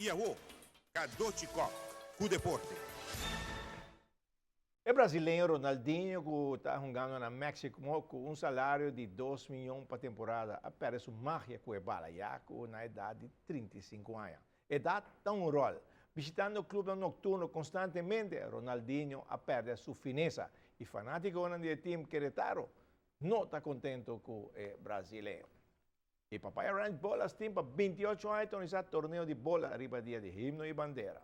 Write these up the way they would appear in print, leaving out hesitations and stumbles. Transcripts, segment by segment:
I awo, Cadochi Kock ku deporte. E brasileño Ronaldinho ku ta hungando na Mexico ku un salario di dos miyon pa temporada a perde su magia ku e bala ya ku na edat di 35 aña. Edat ta un ròl. Bishitando klubnan nokturno konstantemente, Ronaldinho a perde su finesa i fanátikonan di e tim Querétaro no ta kontento ku e brasileño. E Papaya Ranch Bolas Team pa 28 aña ta organisá torneo di bola riba dia di himno i bandera.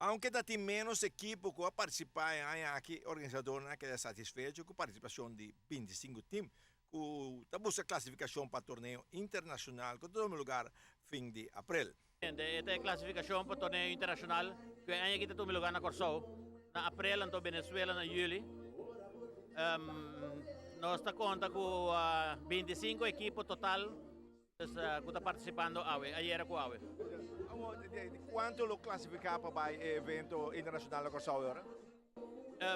Aunke ta tin ménos ekipo ku a partisipá e aña aki, e organisadornan a keda satisfecho ku partisipashon di 25 tim ku ta buska klasifikashon pa torneo internashonal ku ta tuma lugar fin di aprel. E ta e klasifikashon pa torneo internashonal ku e aña aki ta tuma lugar na Kòrsou na aprel anto Venezuela na yüli. Nos ta konta ku 25 ekipo total ku ta partisipando awe, ayera ku awe. Kuantu lo klasifiká pa bai e evento internashonal na Kòrsou e ora?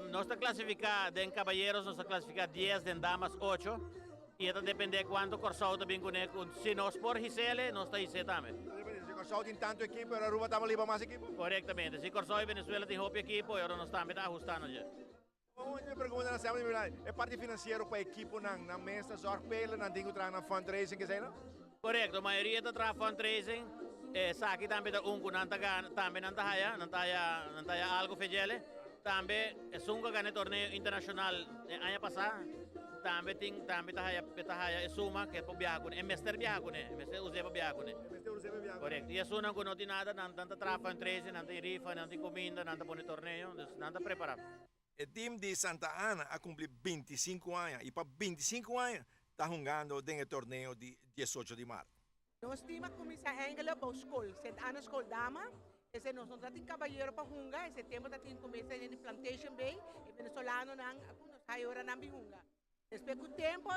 Nos ta klasifiká den kabayeros nos ta klasifiká 10, den damas 8 i e ta dependé kuantu Kòrsou ta bin kuné ku si nos por his'ele nos ta his'é tambe. Si Kòrsou tin tantu ekipo e ora Aruba tabata liba mas ekipo? Korektamente, si Kòrsou i Venezuela tin hopi ekipo e ora nos tambe ta ahustá nos dje. Un pregunta na Sam, e parti finansiero pa ekiponan, nan mes ta zorg p'e, nan tin ku traha nan fundraising esei no? Korekto, mayoria ta traha fundraising, esaki tambe ta un ku nan ta gana, tambe nan ta haya, nan ta haya, nan ta haya algu fedjele. Tambe esun ku a gana e torneo internashonal e aña pasá, tambe tin, tambe ta haya, ta haya e suma ku e por biaha kuné, e mester biaha kuné, e mester us'é pa biaha kuné. E mester us'é pa biaha kuné. Korekto, i esunnan ku no tin nada, nan ta traha fundraising, nan tin rifa, nan tin kuminda, nan ta pone torneo, dus nan ta prepará. E team di Santa Ana a cumpli 25 aña y pa 25 aña ta hungando den e torneo di 18 di maart. Nos team a cuminsa eigenlijk bou school, Sint Anna School Dama. Ese nos no tatin cabayero pa hunga, ese tempo tatin cuminsa den di Plantation Bay, e venezolanonan a cu nos hay ora nan bin hunga. Despues cu tempo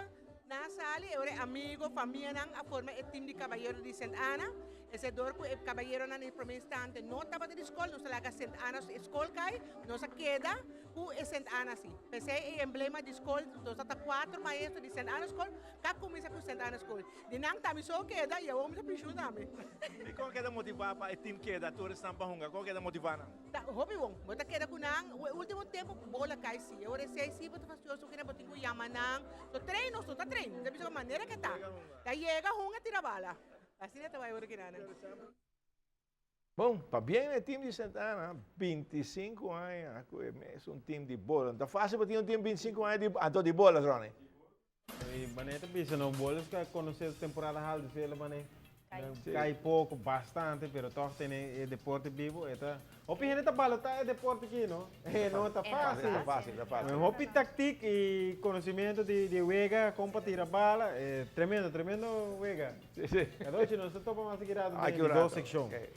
nan a sali, e ora e amigo, famianan a forma e team di cabayero di Sint Anna. Esei dor cu e cabayeronan den prome instante no tabata di scol, nos a laga Sint Anna su scol cay, nos a keda cu e Sint Anna si. P'esei e emblema di scol, nos ta cuatro maestro di Sint Anna School, ca cuminsa cu Sint Anna School. Di nan ta mi so keda y awor mi ta pensioen tambe. Y con keda motiva pa e team keda tur esnan pa hunga? Con keda motiva nan? Ta hopi bon. Bo ta keda cu nan. E ultimo tempo bola cay si. E ora esey si bo ta fastioso kina bo tin cu yama nan. So train nos no ta train. Mi ta bisa bo manera ke ta. Ta yega hunga tira bala. Asina ta bay ora kina nan. Bon, pabien e team di Santa Ana, 25 aña cu e mesun team di bola. No ta facil pa tin un team 25 aña di, anto di bolas, Ronnie. Y mane ta bisa no, bolas cu a conoce temporada halto si el mane cay poco, bastante, pero toch tene e deporte bibo. E ta, hopi hende ta balota e deporte aki, no? E no ta facil. Ta facil, ta facil. Hopi tactiek y conocimiento di wega, con pa tira bala. Tremendo, tremendo wega. Si, si. Adochi nos ta topa mas aki rato den di dos seccion. Ok.